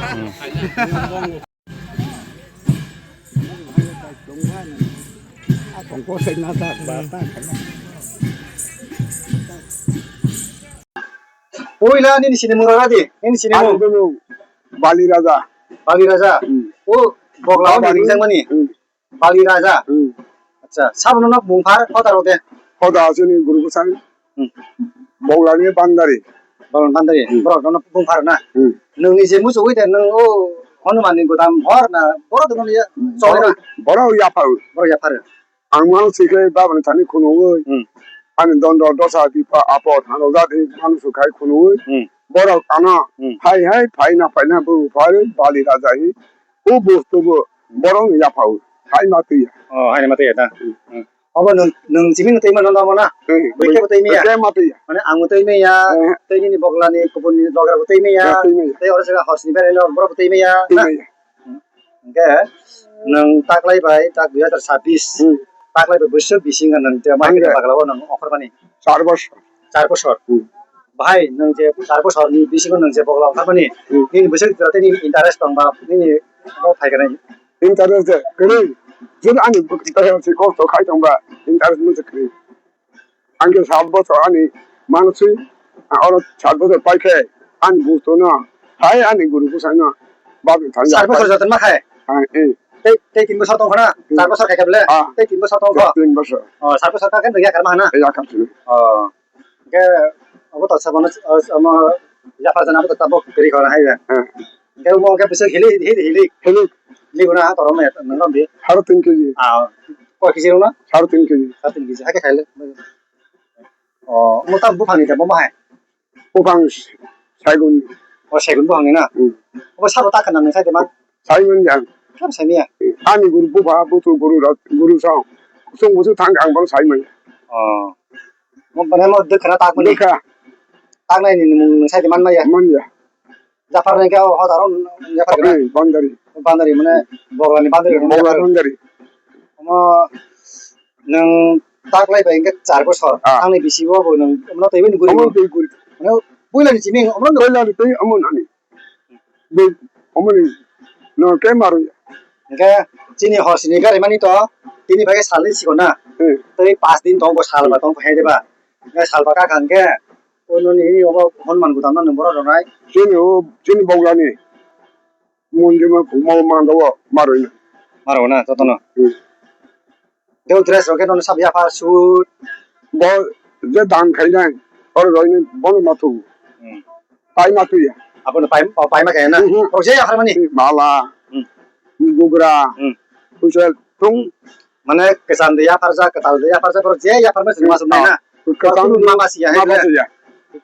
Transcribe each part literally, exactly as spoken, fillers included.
Puila nini sinimung rwna di, nini sinimung. Ani sinimung Bali Raja. Bali Raja. Hmm. O bogla o Bali. Ringjak mani. Hmm. Bali Raja. Hmm. Acha, sabono no bungphar kota rode. Kota asini guru bwsai. Hmm. Bogla ni Bandari. Bogla ni Bandari. Hmm. Borok no bungphar na. Hmm. Nwng ni je muchugwi de nwng o Hanuman ni godam hor na borok no ya. Choli na. Borok yaphar. Borok yaphar. Ang mano sikhe babani thani khunugwi. Hmm. Ani dondo dosa bipa apot hano jadi mano sukhai khunugwi. Hmm. Borok ano Hmm. hai hai phaina phaina bu phari Bali Raja hi. O bostu bo borok ni yaphao. Hai ma twi ya. Oh, hai ma twi ya da. Hmm. Hmm. Obo nwng, nwng chiming twi mano na mo na? Hmm. Bwkhe bo twi maya? Bwkhe ma twi ya. Mane ang twi maya, Eh. Twi nini bogla ni kubun ni logra bo twi maya. Eh, twi maya. Tei oro jaga hos ni berai no borok bo twi maya. Twi maya. Hingke nwng taklai bai tak dui hazar sabis, Hmm. Taklai bai bwswk bisingo nwng tei mai Ang khe de. Bagla o nwng offer mani? Char bosor. Char bosor. Hmm. Bahai nwng je char bosor ni bisingo nwng je bogla offer mani, Hmm. Nini bwswk jora tei nini interest tong ba nini bo phai khe nai? Interest de kwrwi. Jodi ani bwkha se kosto khai tong ba interest mo se kwrwi. Ang khe sat bosor ani mano swi, oro sat bosor pai khe ani busto no hai ani guru bwsai no bab thang Sat bosor joto ma khai? Ah, eh. Tei, tei tin bosor tong khana? Hmm. Char bosor khai khe bole? Ah. Tei tin bosor tong kho? Tin bosor. Oh, sat bosor ka khe nang ya kar ma hana? Ya kar sini. Oh. Hingke obo to sabano, omo yaphar jana obo to tabok kwrwi khoro hai ya. Hmm. Hingke omo hingke bwswk hilik, hilik, hilik. Hilik. Hilik na ha torom ya, nang rom di. Sare tin kg. Ah, koi kg rwna? Sare tin kg. Sare tin kg, hai khe khaile. Oh, omo ta buphang ni da, omo hai? Buphang saigun. Oh, saigun buphang ni na? Hmm. Obo sabo ta khana nang sai de man? Sai man ya. Kam sai ya? Ani guru bupha, butu guru rok, guru song. Kusung busu thang ang bono sai man ya. Oh. Mo bana mo dwkhana tak mani. Dwkha. Tak nai ni mung sai de man maya. Man ya. Japhar nai khe o hodar o japhar khe na? Okey, Bandari. Bandari mane bogla ni Bandari. Bogla Bandari. Omo nwng taklai bai hingke char bosor. Ah. Thangni bisi o bo nwng omo twi bai ni guri. Omo twi guri. Mane puila ni chiming omo. Puila ni twi omo nani. Be, omo ni no ke maru ya. Hingke chini hor sini gari mani to tini bai salni siko na. Hmm. Twi pas din tong bo sal ba tong hai de ba. Hingke sal ba ka khan ke. Ono ni obo Hanuman gudam no borok rwnai. Chini o, chini bogla ni. Mondir ma, ma, ma, ma, ma, maroi na. Maroi na, joto no. Hmm. Deu dress rok no sab yaphar suit. Bo, je dan khai nai. Oro roi ni, bono ma tu. Hmm. Pai ma tu ya. Abo no pai, o pai ma kaya na. Mhm. Oro je yaphar mani. Mala. Hmm. Gugra. Hmm. Kuchel tung. Mane kwcham de yapharjak, kwtal de yapharjak, borok je yapharma chwng uansuk nai na. Kwcham borok ma basiya, ma hai basiya.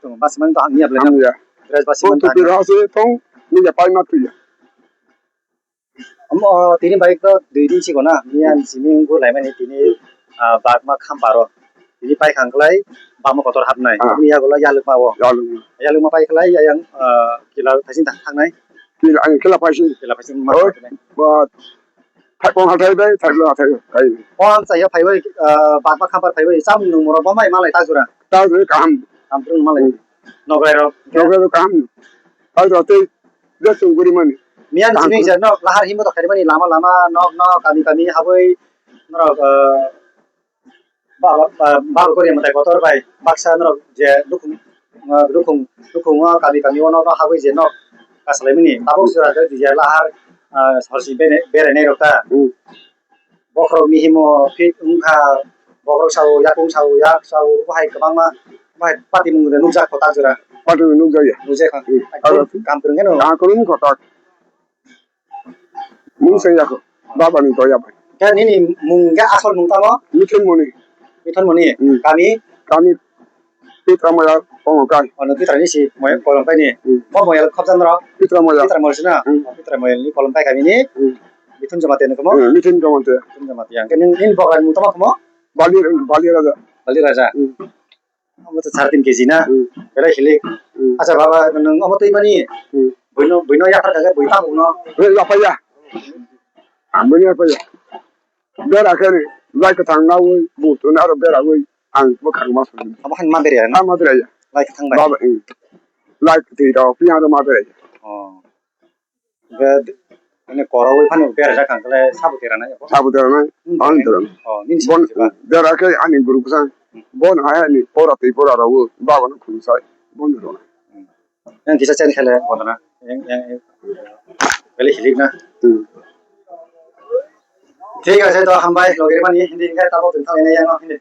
Tong basimani to hamya ble na. Hamya. Dress basimani to hamya. Tong tong ni ya pai ma tuya. Omo tini bai to dui din sigo na, miya ni simi wngkhu laimani tini, ah, bagma khamparo. Tini pai khang klai bagma kotor hapnai. Ah. Miya gola yalwkma o. Yalwkma. Yalwkma pai klai yang, ah, kila thaisin thangnai. Kila, ang kila paisin. Kila paisin ma. Oh, khainai. Ba, Thaipung hathai bai, Thaipung hathai bai. O ang chaya phaibai, ah, bagma khampar phaibai, cham nung moro bo mai malai ta jora. Ta jora kaham. Kaham phuru malai. Hmm. Nograi rok. Nograi rok kaham. Ta jora tei je chung guri mani. Miyan kaham sini phuru. Je nok lahar himbo to khaimani lama lama nok nok kami kami haboi norok, ah, Ba, ba, ba, bal kori mwtai kotor bai baksa norok je dukhung, ah, dukhung, dukhung o kami, kami o nok, nok habwi je nok kasalaimani tabuk sura je dija lahar, ah, horsi bere, bere nei rok ta. Hmm. Bokhorok mihimo fit wngkha, bokhorok sao, yakung sao, yak sao, bahai kwbangma, bahai patimung de nukjak kho ta jora. Patimung nukjak ya. Nukjak kha. Hmm. Ekdom kaham kwrwng khe no. Kaham kwrwng kho ta. Mung se yako. Baba ni toya bai. Khe nini mung khe asol mung tamo? Mithun Moni. Mithun Moni. Hmm. Kami? Kami Pitra Moya Kongo kai. Ono Pitra ni si Moya Kongo kai ni. Hmm. Bo Moya khobjan ro? Pitra Moya. Pitra Moya sina? Hmm. Pitra Moya ni kolom kai kami ni. Hmm. Mithun Jamatia ni komo? Hmm, Mithun Jamatia. Mithun Jamatia. Khe nini, nini bokra ni mung tamo komo? Bali, Bali Raja. Bali Raja. Hmm. Omo to sare tin kg na? Hmm. Belai hilik. Hmm. Acha baba, nwng omo twi mani? Hmm. Buino, buino yaphar kha khe bui tabuk no. Bui yaphar ya. Ang bui yaphar ya. Bera khe ni, lai kwthang nawi, bu tuni aro bera wi, ang bwkhak ma sung. Abo han ma bera ya na? Ha ma bera ya. Lai kwthang bai. Baba, hmm. Lai kwthwi rok, piyang rok ma bera ya. Oh. Hwnkhe, ani korogwi phano berajak ang khe sabo tera nai. Sabo tera nai, hmm, ang tera nai. Oh, nini bon, sabo tera. Dera khe ani guru bwsa. Bon hai ani pora twi pora rogo, bago no khulum sai, bon rona. Hmm. Yang kisa chen khele, bon na. Yang, yang, yang. Beli hilik na. Hmm. Thik ase, to hambai, logere mani, hindi, hindi, tabo, tabo, hindi.